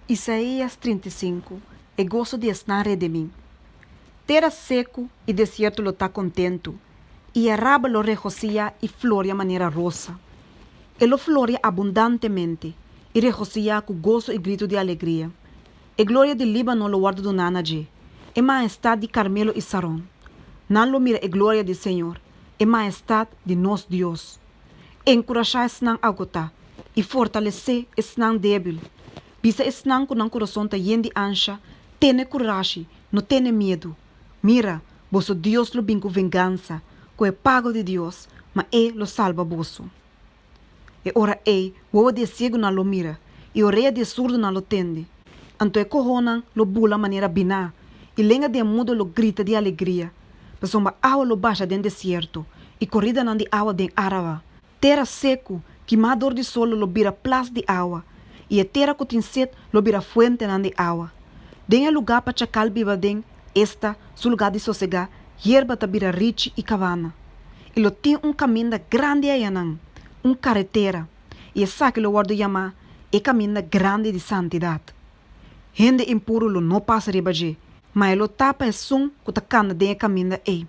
Isaías 35, E goso di esnan redimí. Tera seku i desierto lo ta kontentu, i yerba lo regosihá i floria manera rosa. E lo floria abundantemente i regosihá ku goso i gritu di alegria. E gloria di Líbano lo wòrdu duná na dje, e mahestat di Karmelo i Saron. Nan lo mira e gloria di señor, e mahestat di nos Dios. Enkurashá esnan agotá i fortalesé esnan débil. Bisa esnan ku nan kurason ta yen di ansha, Tene kurashi, no tene miedu. Mira, boso Dios lo bin ku vengansa, ku e pago di Dios, ma E lo salba boso. E ora ei, wowo di e siegunan lo mira, i orea di e surdunan lo tende. Anto e kohonan lo bula manera biná, i lenga di e mudo lo grita di alegria, pasobra awa lo basha den desierto, i koridanan di awa den Araba. Tera seku, kimá dor di solo lo bira plas di awa, i e tera ku tin set lo bira fuentenan di awa. Den e lugá pa chakal biba den, esta, su lugá di sosegá, yerba ta bira richi i kabana. I lo tin un kaminda grandi ayanan, un karetera, i esaki lo wòrdu yamá e kaminda grandi di santidat. Hende impuru lo no pasa riba dje, ma e lo ta pa esun ku ta kanda den e kaminda ei.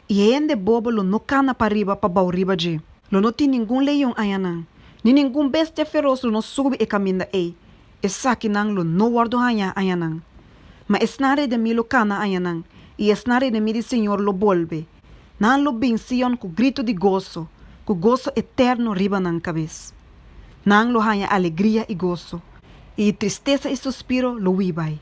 I e hende bobo lo no kana pariba pabou riba dje. Lo no tin ningun leon ayanan, ni ningun bestia feros lo no subi e kaminda ei, esakinan lo no wòrdu hañá ayanan. Ma esnan redemí lo kana ayanan, i esnan redemí di señor lo bolbe. Nan lo bin Sion ku gritu di goso, ku goso eterno riba nan kabes. Nan lo haña alegria i goso, i tristesa i suspiro lo hui bai.